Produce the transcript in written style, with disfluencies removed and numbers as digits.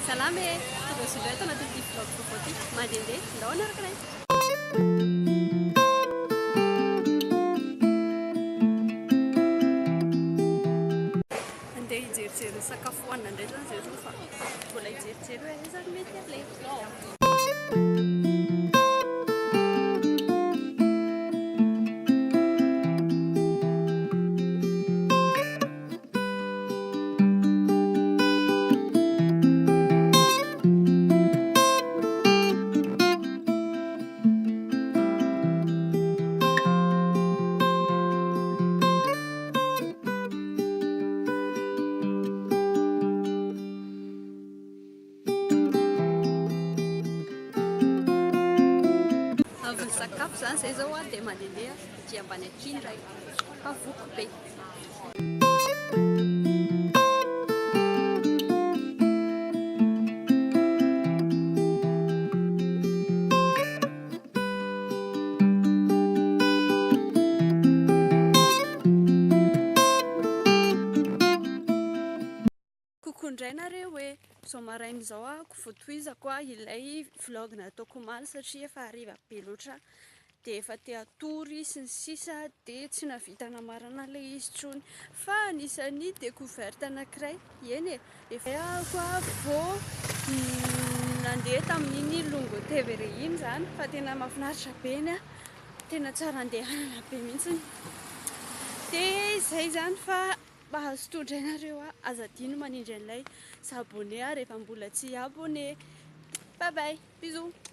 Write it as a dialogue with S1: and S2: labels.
S1: Salama e! Tonga soa indray ato anatin'ity vlog vaovao ity. Mandehandeha, ndao hanaraka anay. Andeha hijerijery ny sakafo hohanina indray izany izay aloha fa mbola hijerijery hoe aiza no mety aleha. Avy nisakafo izany izay izao aho dia mandehandeha aty ambany aty indray fa voky be. Coucou indray nareo e! Izao maraina izao ahako vao tohizako ilay vlog nataoko omaly satria efa hariva be loatra dia efa te hatory sy ny sisa dia tsy nahavita namarana ilay izy intsony fa anisan'ny découverte anankiray eny e! Efa ahako vao nandeha tamin'iny Lungotevere iny izany fa tena mahafinaritra be iny a! Tena tsara andehanana be mihitsy dia izay izany fa Mahazotoa indray nareo a! Aza adino manindry an'ilay s'abonner rehefa mbola tsy abonné. Bye bye! Bisous!